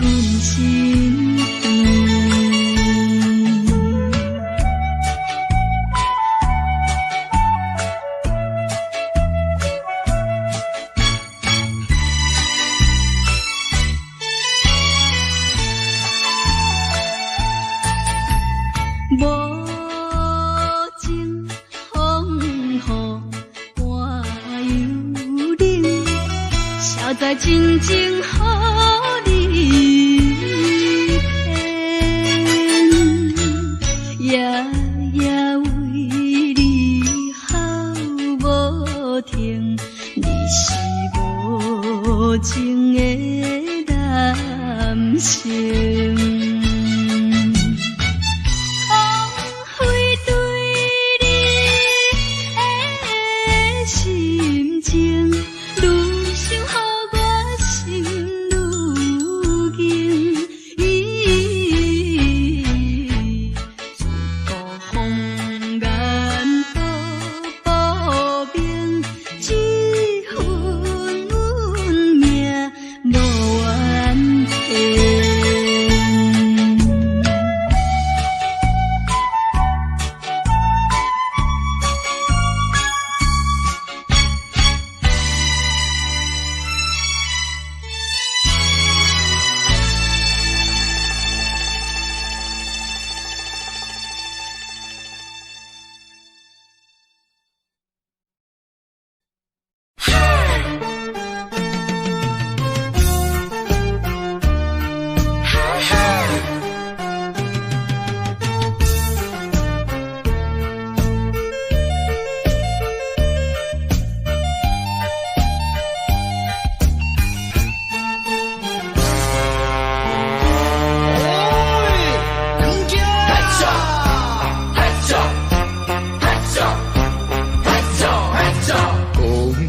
阮身邊。無情風雨伴幽靈，誰知真情予你騙，夜夜為你哭無停，你是無情的男性。枉費對你的深情，愈想予我心愈緊。自古紅顏多薄命，這份運命無怨天。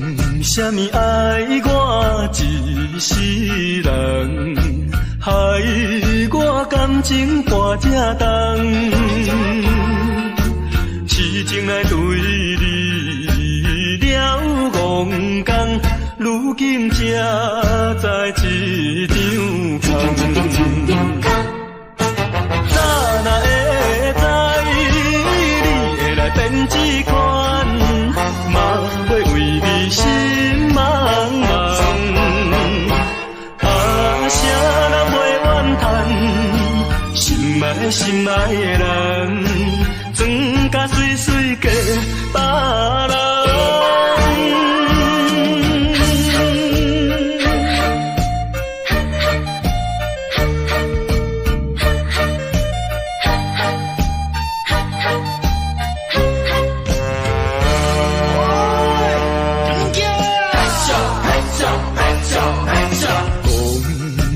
講啥物愛我一世人，害我感情跋這重，痴情來對你了戇工，如今才知一場空。早若會知你會來變這款，嘛欲為你心茫茫。啊，啥人袂怨嘆？心愛心愛的人，裝甲媠媠嫁別人。講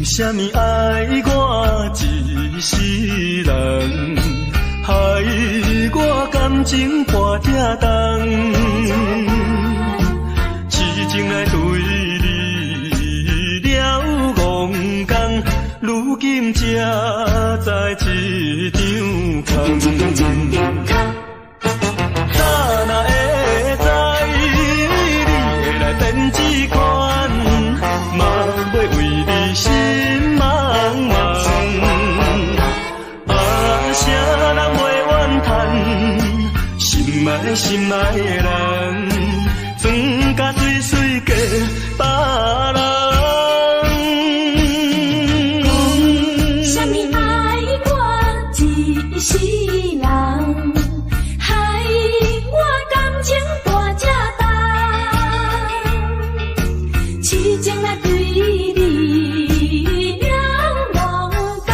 啥物愛我一世人，害我感情跋這重，痴情來對你了戇工，如今才知一場空。早若會知你會來變這款，嘛欲為你心茫茫。啊，啥人袂怨嘆？心愛心愛的人，裝甲媠媠嫁別人。講啥物愛我一世人，害我感情跋這重，痴情來對你了戇工，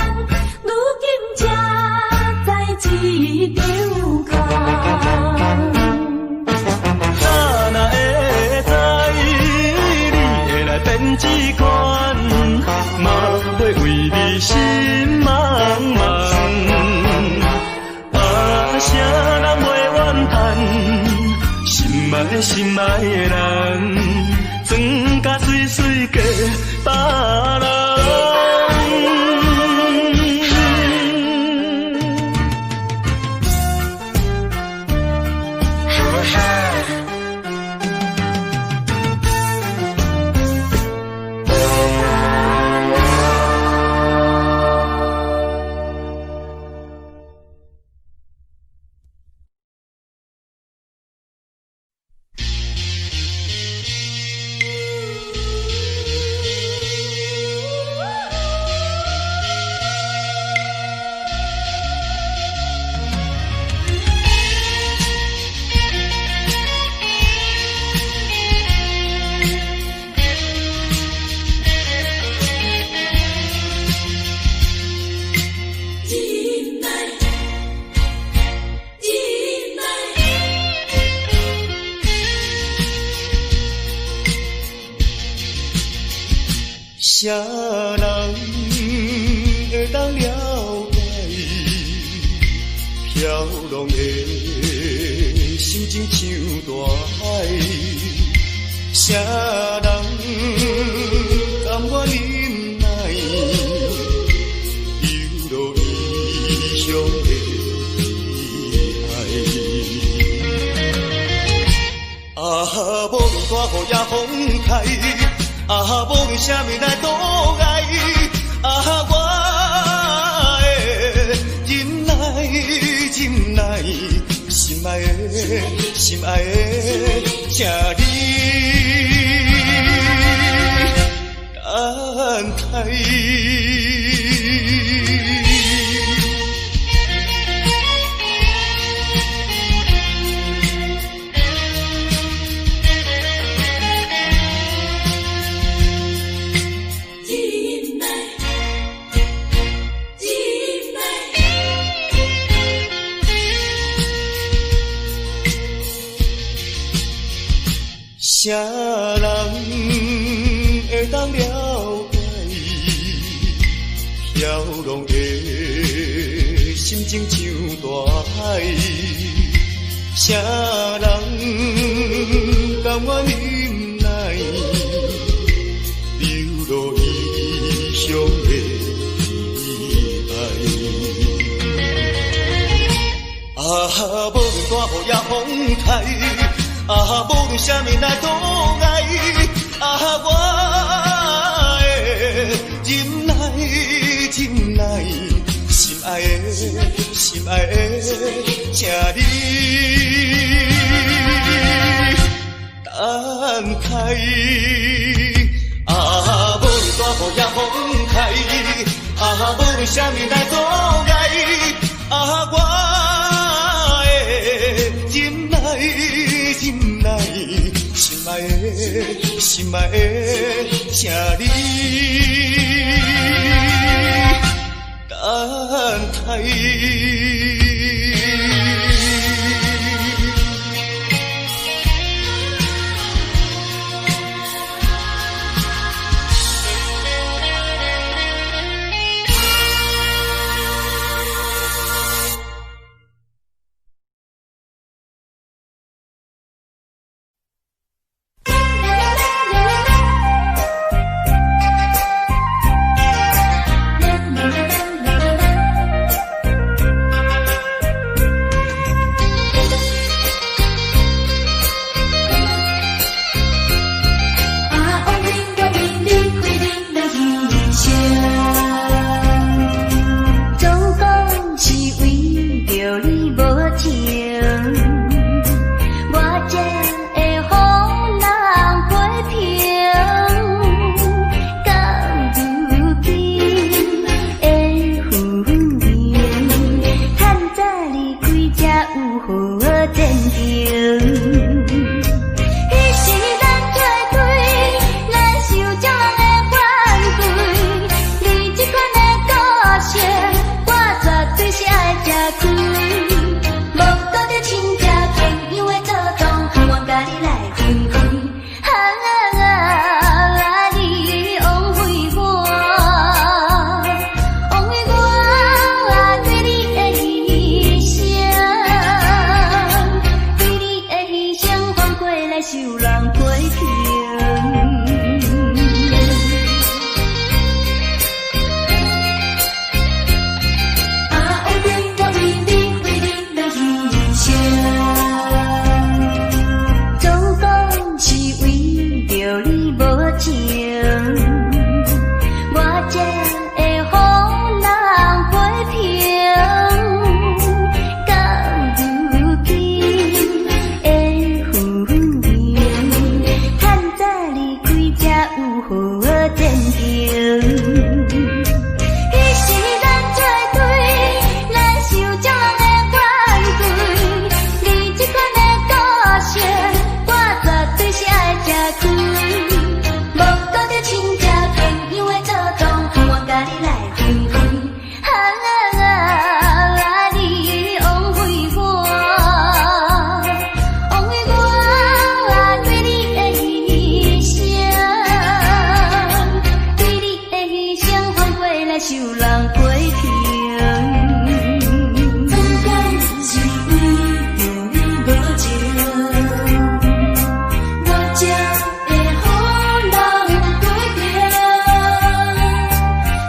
如今才知一場空。早若會知你會來變這款，嘛欲為你心茫茫。啊，啥人袂怨嘆？心愛心愛的人，裝甲媠媠嫁別人。啥人會當了解飄浪的心情像大海？啥人甘願忍耐，流落異鄉的悲哀？啊，無論大雨抑風颱，啊，無論啥物來阻礙，啊，我會忍耐，忍耐，心愛的，心愛的，請你等待。忍耐，忍耐。啥人會當了解飄浪的心情像大海？啥人甘願忍耐，流落異鄉的悲哀？啊，無論大雨抑風颱，啊，無論啥物來阻礙，啊，我會忍耐，忍耐，心愛的，心愛的，請你等待。啊，無論大雨抑風颱，啊，無論啥物來阻礙，啊，我會忍耐，忍耐，心愛的，心愛的，請你等待。受人批評。怎解是為著你無情，我才會予人批評。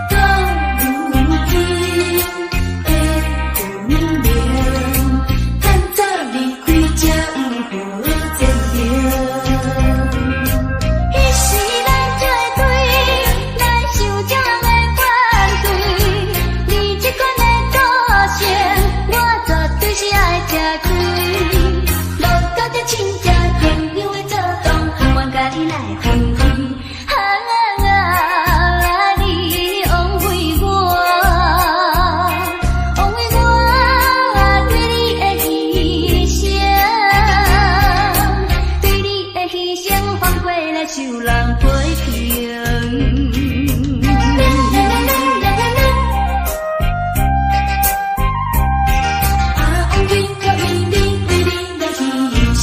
到如今的好明明，趁早離開才有好前程。彼時咱才會對來受這的反對，你這款的個性，我絕對是愛吃虧。無到這親戚朋友的做動，甘願共你來分開。啊你枉費我，枉費我對你的犧牲，對你的犧牲，反過來受人批評。啊，枉費我為你，為你來犧牲。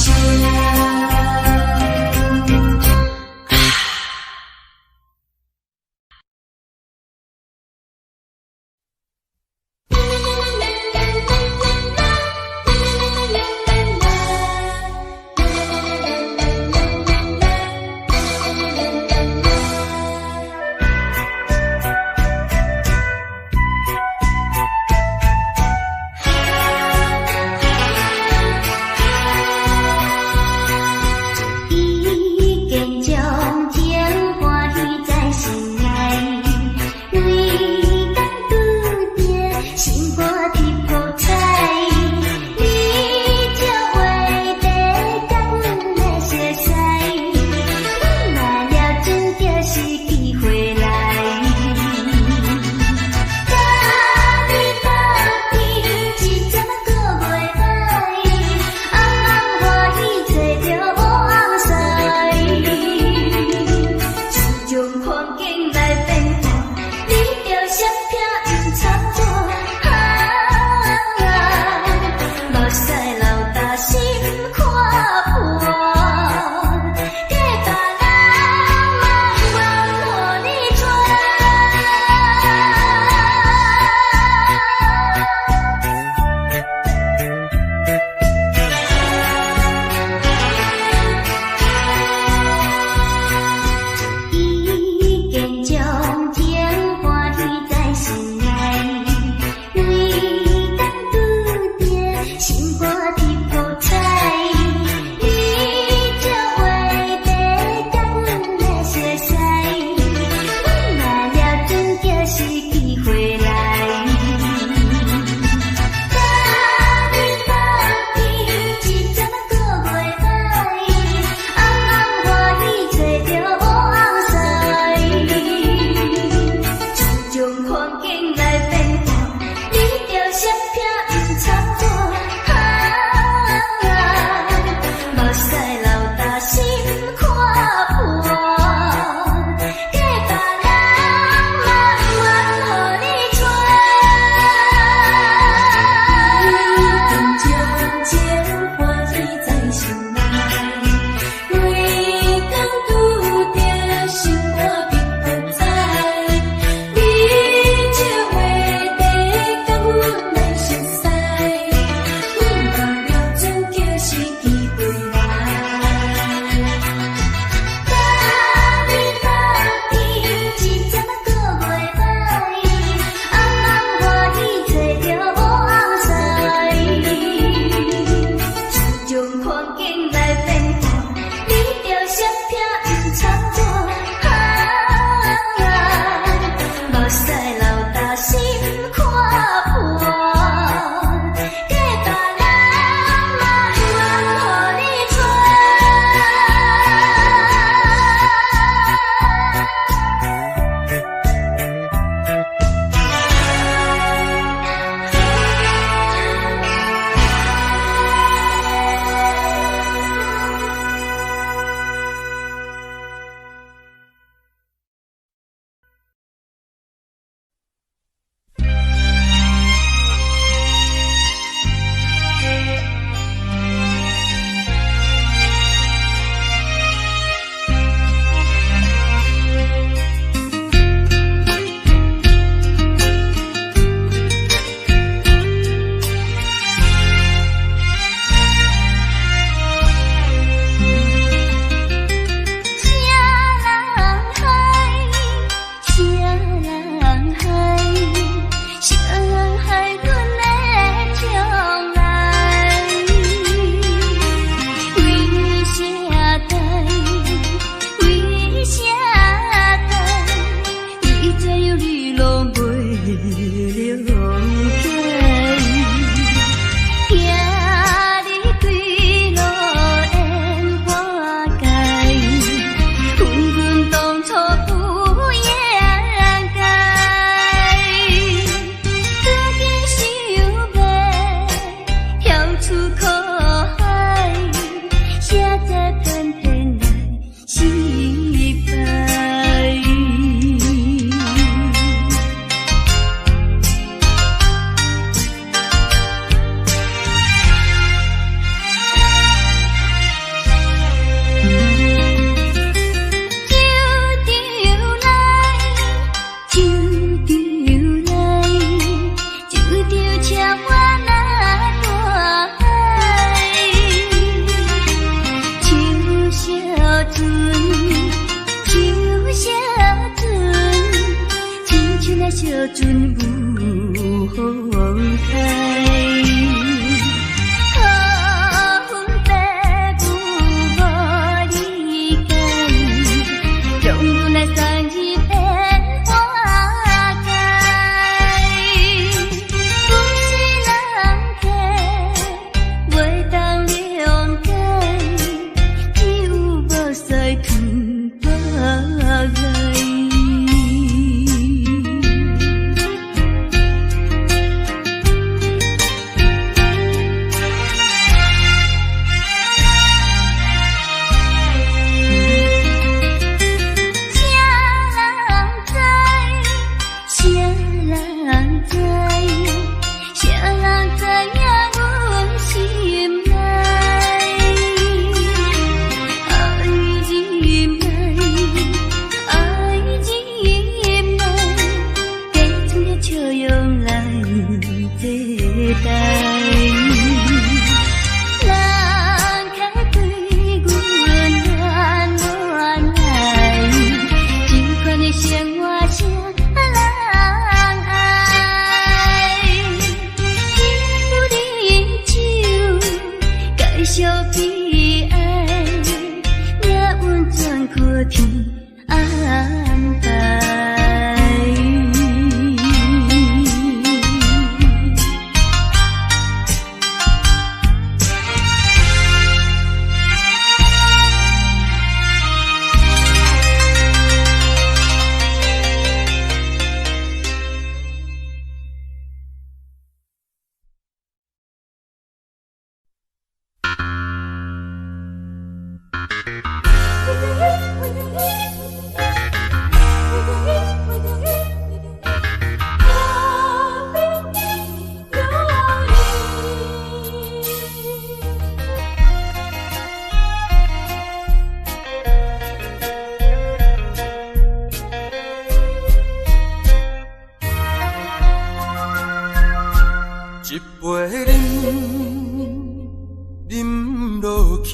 已經將情歡喜在心內，每當拄著心肝鐵鋪彩，你這話題佮阮來熟似，阮嘛了準著是機會來。佮你鬥陣一陣仔閣袂歹，暗暗歡喜揣著某翁婿，這種環境來變化，你著摔避毋插我，啊，目屎流焦心看破，嫁別人嘛毋願予你娶。已經將情歡喜在心內，每當拄著心肝鐵鋪彩，你這話題佮阮來熟似，阮嘛了準著是機會來。佮你鬥陣一陣仔閣袂歹，暗暗歡喜揣著某翁婿，這種環境來變化，你著摔避毋插我，啊，目屎流焦心看破，嫁別人嘛毋願予你娶。已經將情歡喜在心內，每當拄著心肝鐵鋪彩，你這話題佮阮來熟似，開。黑白牛無理解，將阮來送入變化界。有時人客袂當諒解，只有目屎淌落來。誰人知？誰人知？誰人知影阮心內？愛入來，愛入來，假裝著笑容來坐台。人客對阮暖暖來，這款的生活誰人愛？只有啉酒，介紹悲哀，命運全靠天安排。一杯啉，啉落去，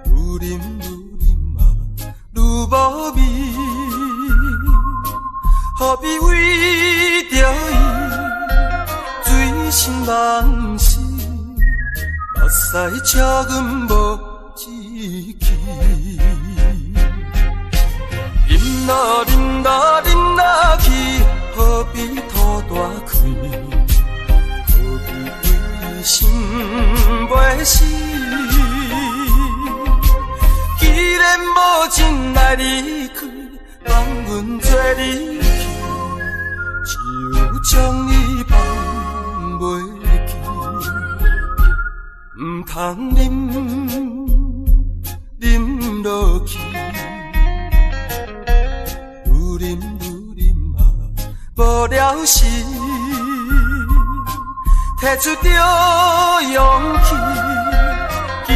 愈啉愈啉啊，愈無味。何必為著伊，醉生夢死，目屎笑阮無志氣。啉落啉落啉落去，何必吐大氣？何必為心袂死？既然無情來離開，放阮做離去，只有將伊放袂記。毋通啉，啉落去，愈啉愈啉啊，無了時，提出著勇氣，機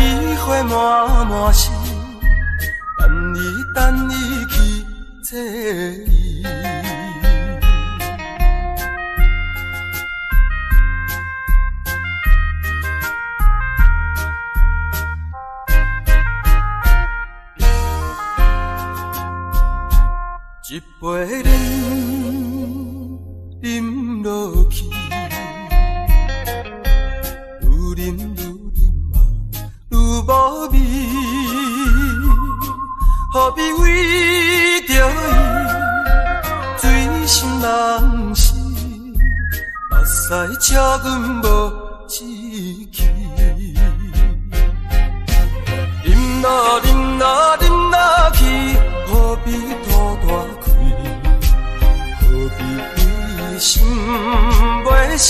會滿滿是，等伊等伊去找伊。一杯啉，啉落去，愈啉愈啉啊，愈無味。何必為著伊，醉生夢死，目屎笑阮無志氣。啉落啉落啉落去，何必吐大氣？何必為心袂死？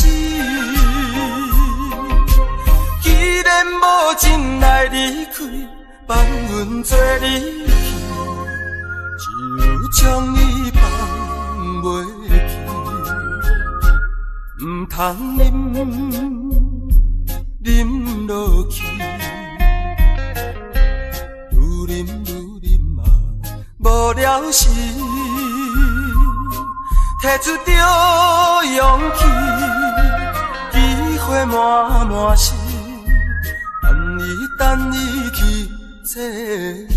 既然無情來離開，放阮做離去，只有將伊放袂記。毋通啉，啉落去，愈啉愈啉啊，無了時，提出著勇氣，機會滿滿是，等伊等伊去找伊。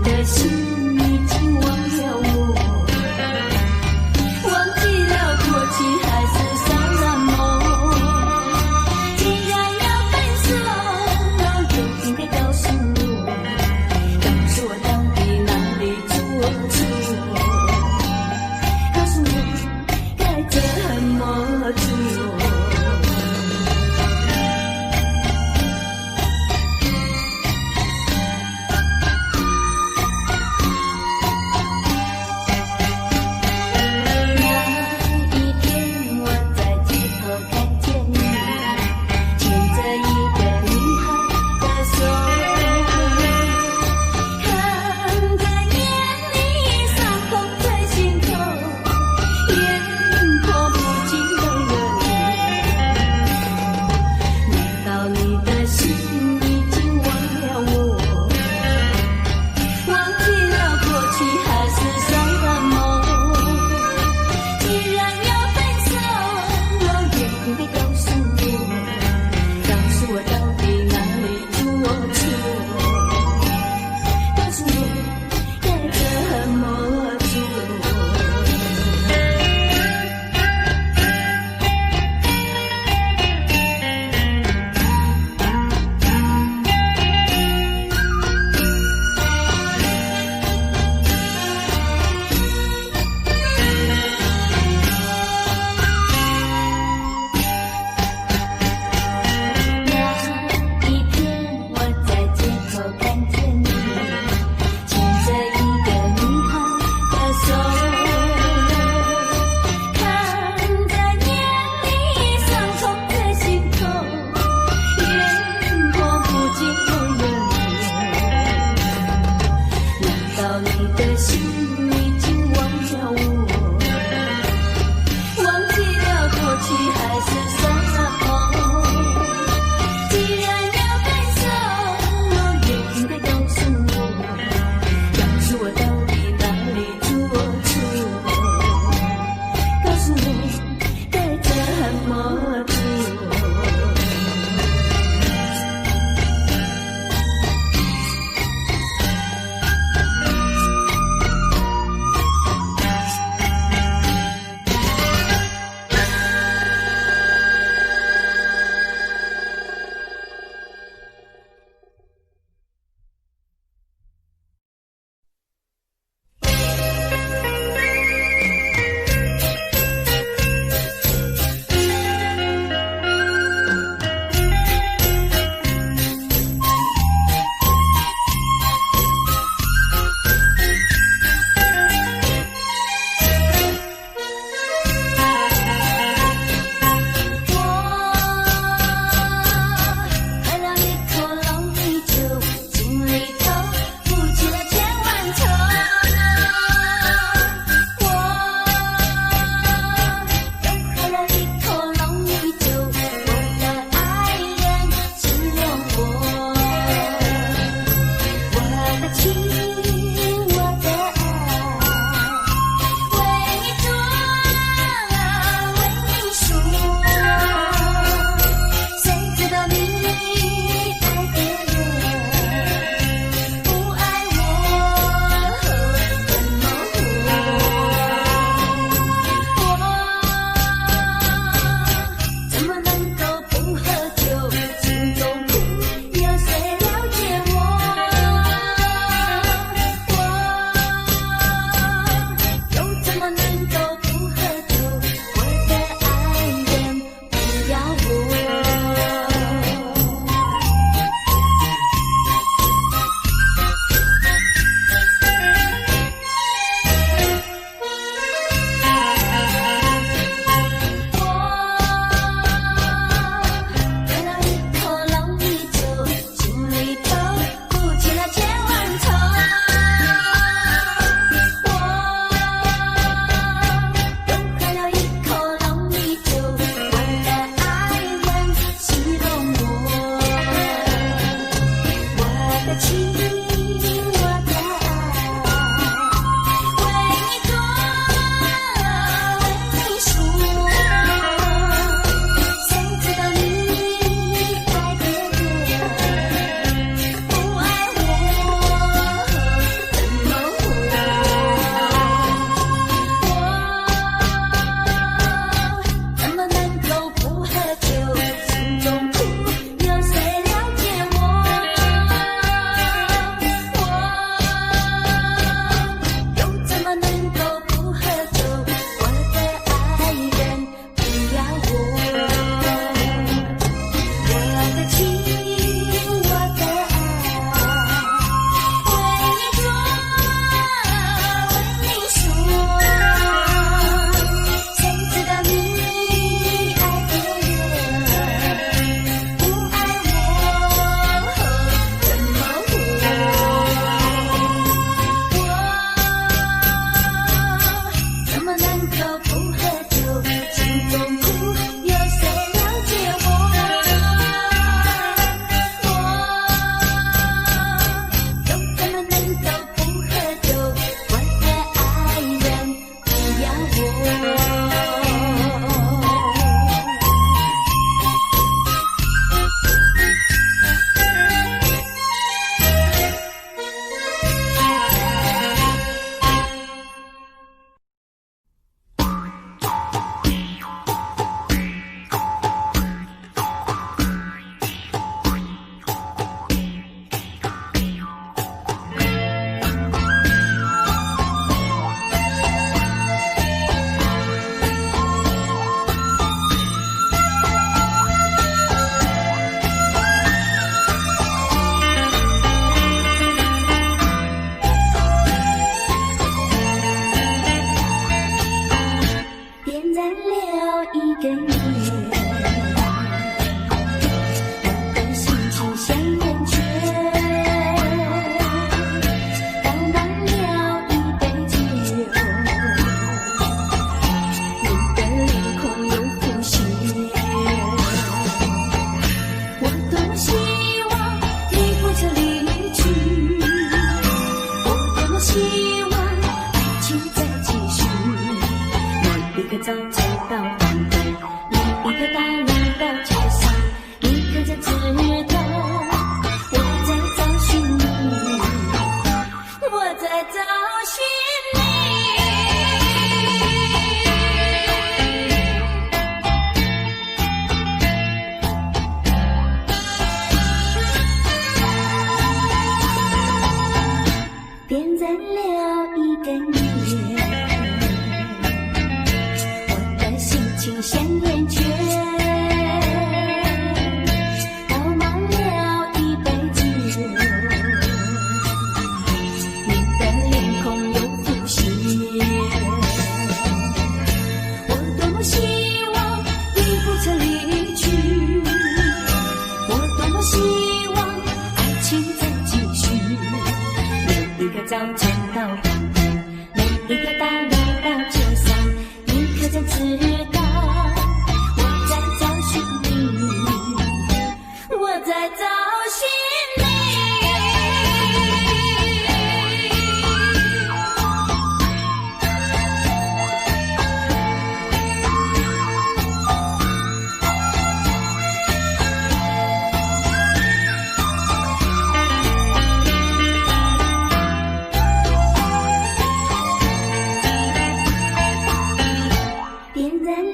的心已經忘了我，忘記了過去海誓山盟。既然要分手，也應該告訴我，告訴我到底哪裡做錯，告訴我該怎麼做。那一天我在街頭看見你，牽著一個女孩的手，看在眼裡，傷痛在心頭，眼眶不禁淚了流。難道你的心已經忘了我？忘記了過去海誓山盟。既然要分手，也應該告訴我，告訴我到底哪裡做錯，告訴我該怎麼做。那一天我在街頭看見你，牽著一個女孩的手，看在眼裡，傷痛在心頭，眼眶不禁淚了流。難道你的心已經忘了我？忘記了過去海誓山盟。既然要分手，也應該告訴我，告訴我到底哪裡做錯，告訴我該怎麼做。我喝了一口老米酒，心裡頭浮起了千萬愁。我又喝了一口老米酒，我的愛人失了我，我的情，我的愛，為你做，為你說，誰知道你愛的人不愛我，怎麼活？我怎麼能夠不喝酒？心中苦，有誰了解我？早晨到黃昏，每一條大路到街上，你可曾知道我在找尋你？我在找尋你。點燃了一根煙，我的心情像煙圈，倒滿了一杯酒，你的臉孔又浮現。我多麼希望你不曾離去，我多麼希望愛情再繼續。每一個早晨到黃昏，每一條大路到街上，你可曾知道我在找尋你？我在找尋你。點燃了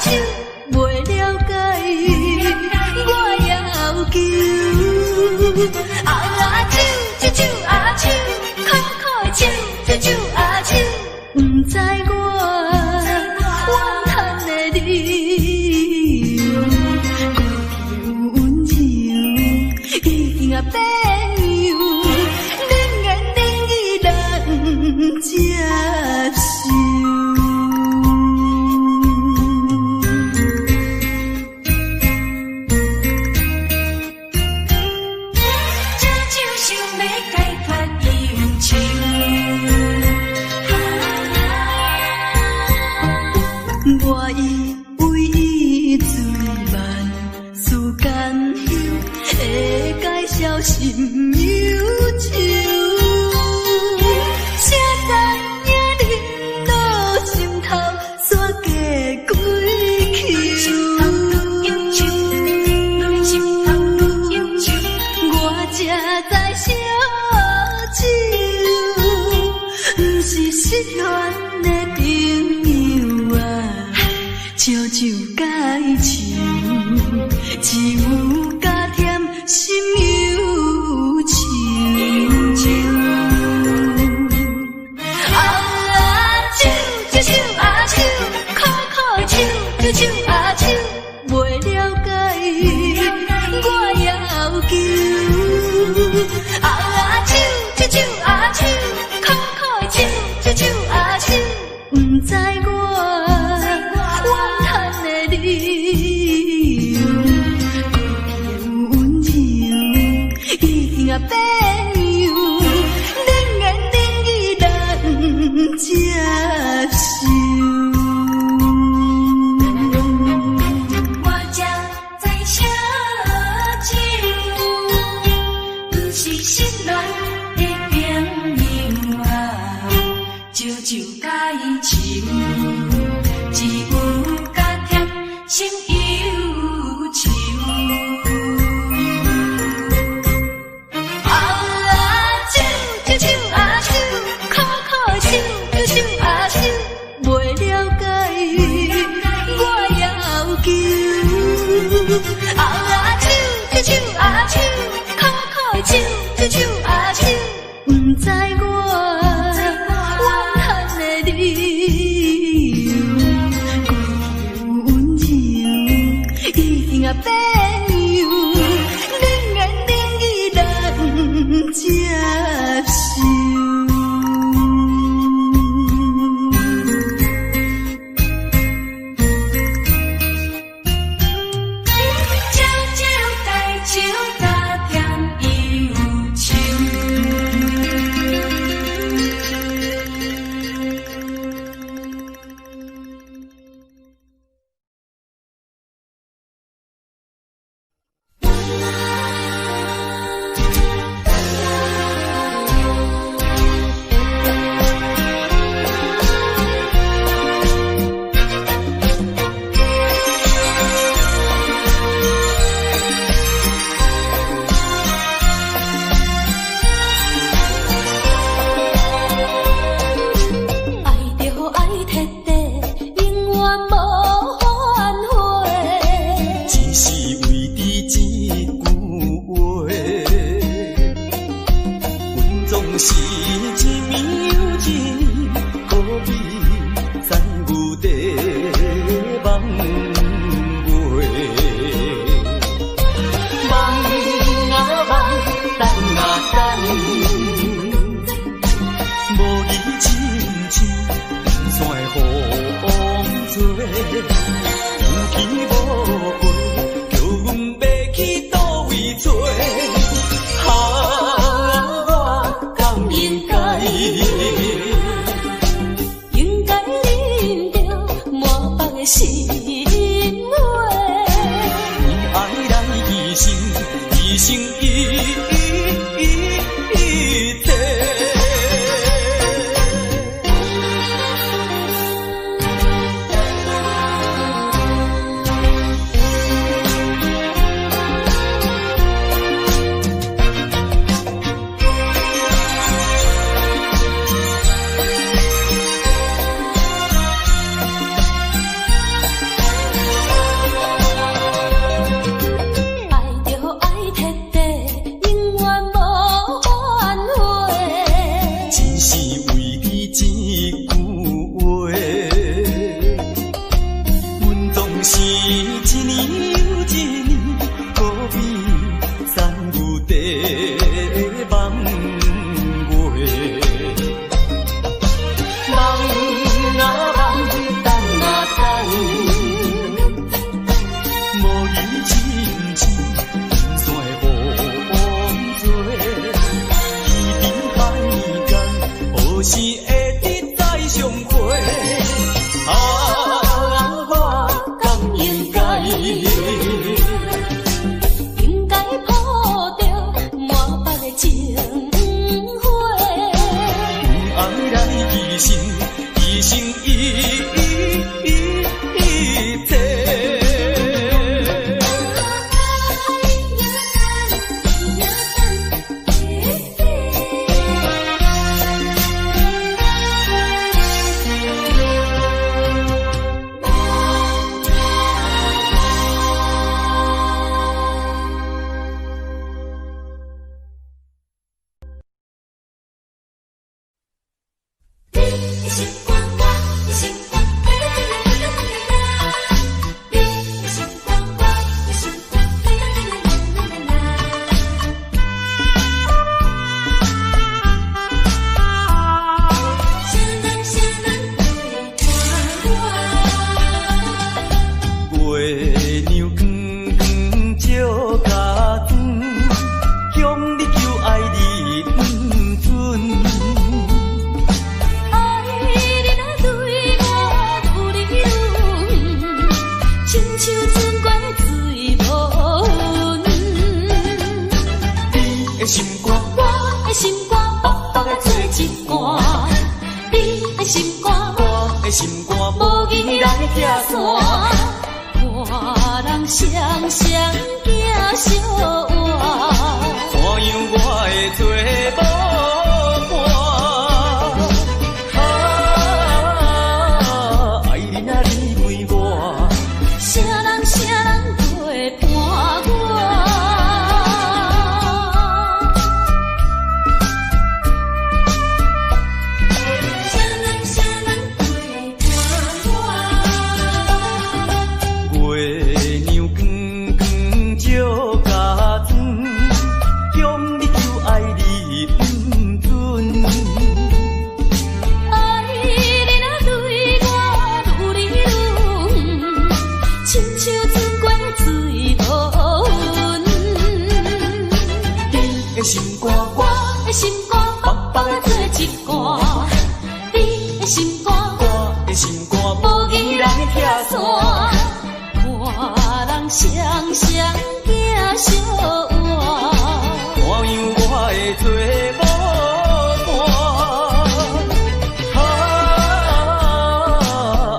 手，袂了解，我要求。啊手，这手啊手，苦苦的手，这手啊手，毋知我怨叹的理由。过去有温柔，已經啊變樣，冷言冷語難接受。這酒想欲解脫憂愁。我以為伊醉萬事甘休，會解消心憂愁。誰知影恁落心頭煞加幾秋。我才知燒酒，毋是失戀的朋友啊，燒酒解愁，只有加添心憂愁。啊手，這手啊手，苦苦的手，這手啊手，袂了解，我要求。啊手，這手啊手，苦苦的手，這手啊手，毋知我怨嘆的理由。過去有溫柔，已經啊變樣，冷言冷語難接受。我才知燒酒，毋是失戀的朋友啊，燒酒解愁，只有加添心憂愁。啊手，這手啊手，苦苦的手，這手啊手，袂了解，我要求。啊手，這手啊手，苦苦的手，這手啊手，毋知我怨嘆的理由。過去有溫柔，已經啊變樣，冷言冷語難接受。燒酒解愁，加添憂愁。愛著愛徹底，永遠無反悔。只是為著這句話，阮總是一暝又一暝，苦比知有在夢話。夢啊夢，等啊等，無你親像山的風吹，有去無回，叫阮欲去佗位揣？啊，我敢應該？應該忍著滿腹的心話。為愛來犧牲，犧牲伊伊伊。是會得再相會。啊，我敢應該？應該抱著滿腹的情話，用愛來犧牲，犧牲一切。月娘光光照家庄，向你求愛你毋准。愛你若對我愈來愈遠，親像船過水無痕。你的心肝，我的心肝薄薄的做一半，你的心肝，我的心肝，無義來拆散。看人雙雙行相偎，怎樣我會做無伴？啊，愛你若你為我，啥人啥人陪伴我？啥人啥人陪伴我？月娘光光照家庄，向你求愛你毋准。愛你若對我愈來愈遠，親像船過水無痕。你的心肝，我的心肝薄薄的做一半，你的心肝，我的心肝，無義來拆散。看人雙雙行相偎，怎樣我會做無伴？啊，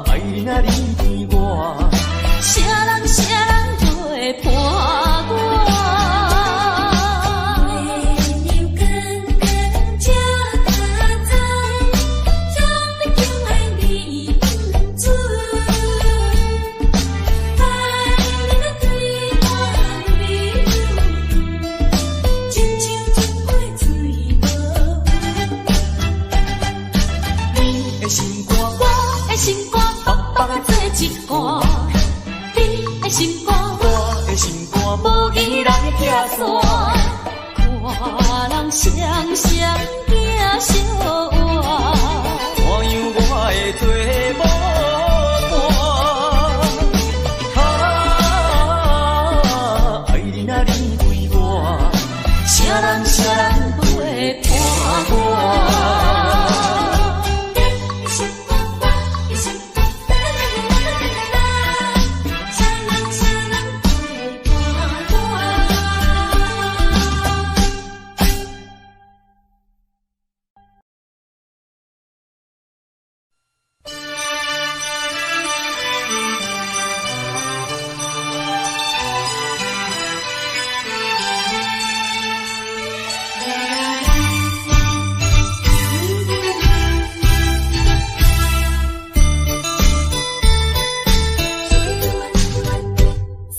愛你若你為我，啥人啥人陪伴我？月娘光光照家庄，向你求愛你毋准。愛你若對我愈來愈遠，親像船過水無痕。你的心肝，我的心肝薄薄的做一半，你的心肝，我的心肝，無義來拆散。看人雙雙行相偎，怎樣我會做無伴？啊，愛你若你為我，啥人啥人陪伴我？你的心肝，我的心肝，啦啦啦啦啦啦啦，啥人啥人陪伴我？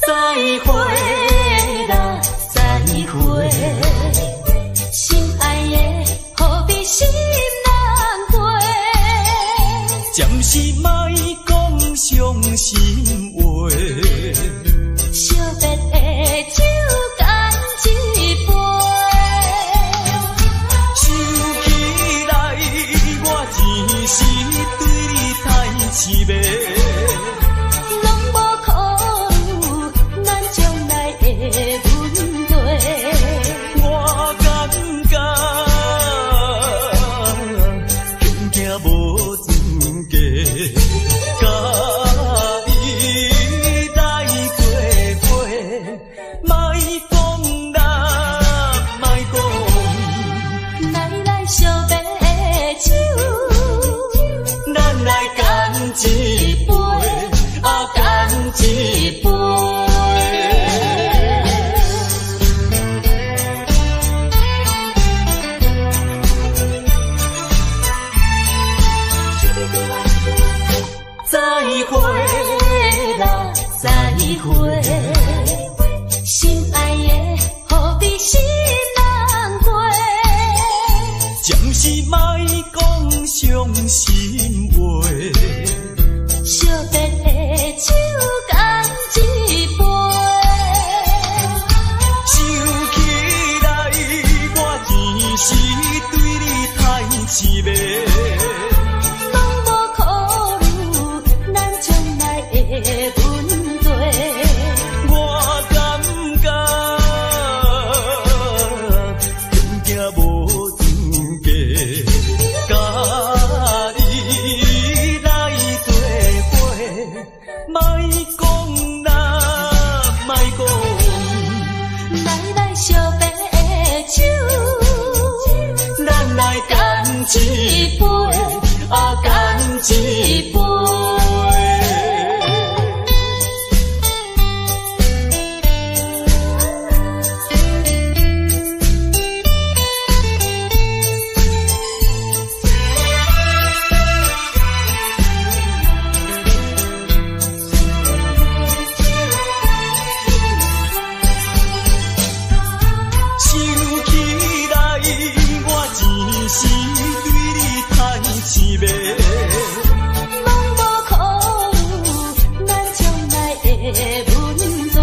再會啦，再會。心愛的何必心難過？暫時莫講傷心話，惜別的酒乾一杯。想起來我只是對你太痴迷。攏無考慮咱將來的問題。我感覺是莫講傷心話。惜別的手乾一杯。想起來，我前世對你太癡迷。攏無考慮咱將來的問題。我感覺恐驚無資格，佮你來做伙，莫講啦，莫講。來來惜別的手，咱來乾一杯，啊乾一杯。想起來，我前世對你太癡迷。攏無考慮咱將來的問題。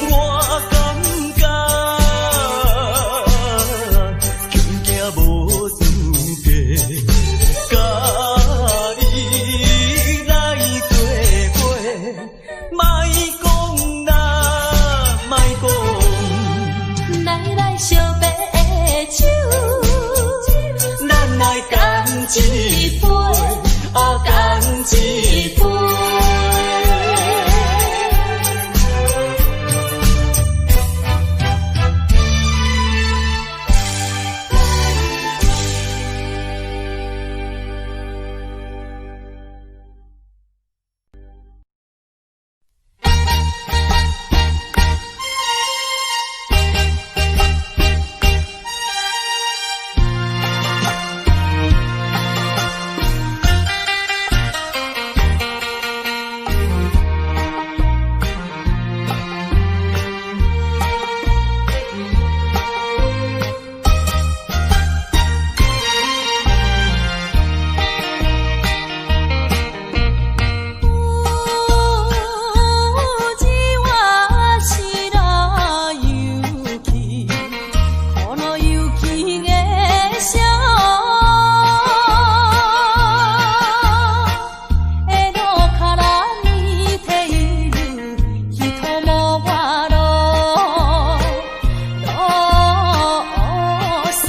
我感覺恐驚無資格，佮你來做伙，莫講啦，莫講。來來惜別的手，咱來乾一杯，啊乾一杯。この雪景色江戸から見ている人も笑うどうせ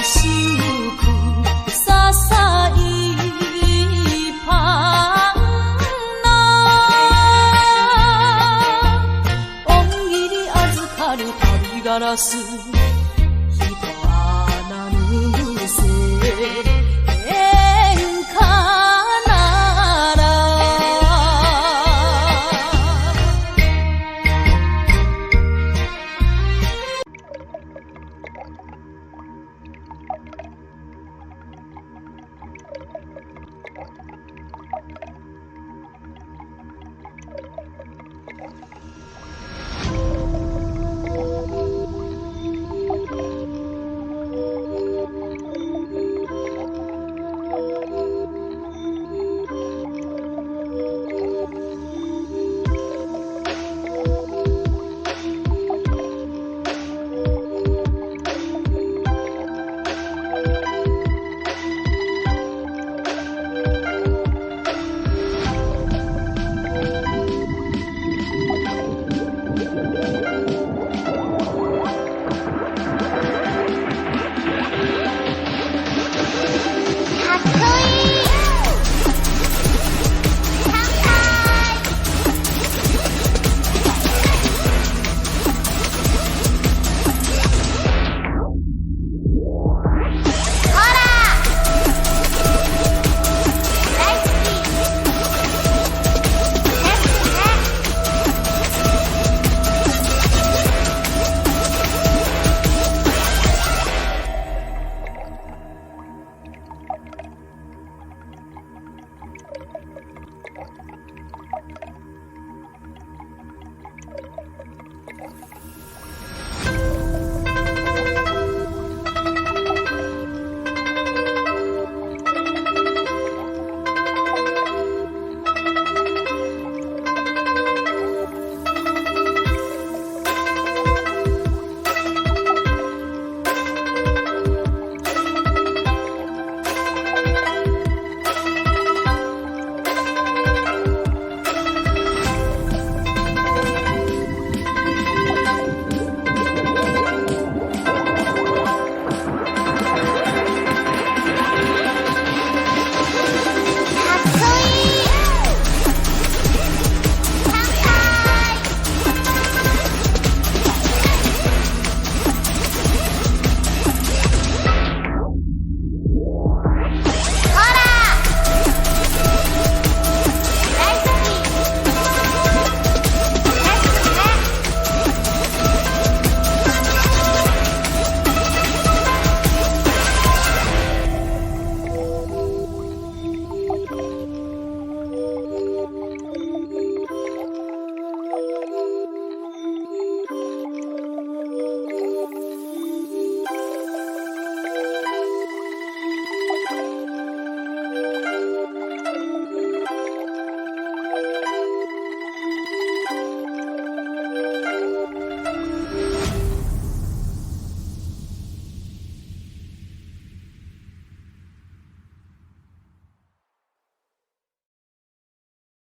しくささいパンな恩義に預かる旅ガラス。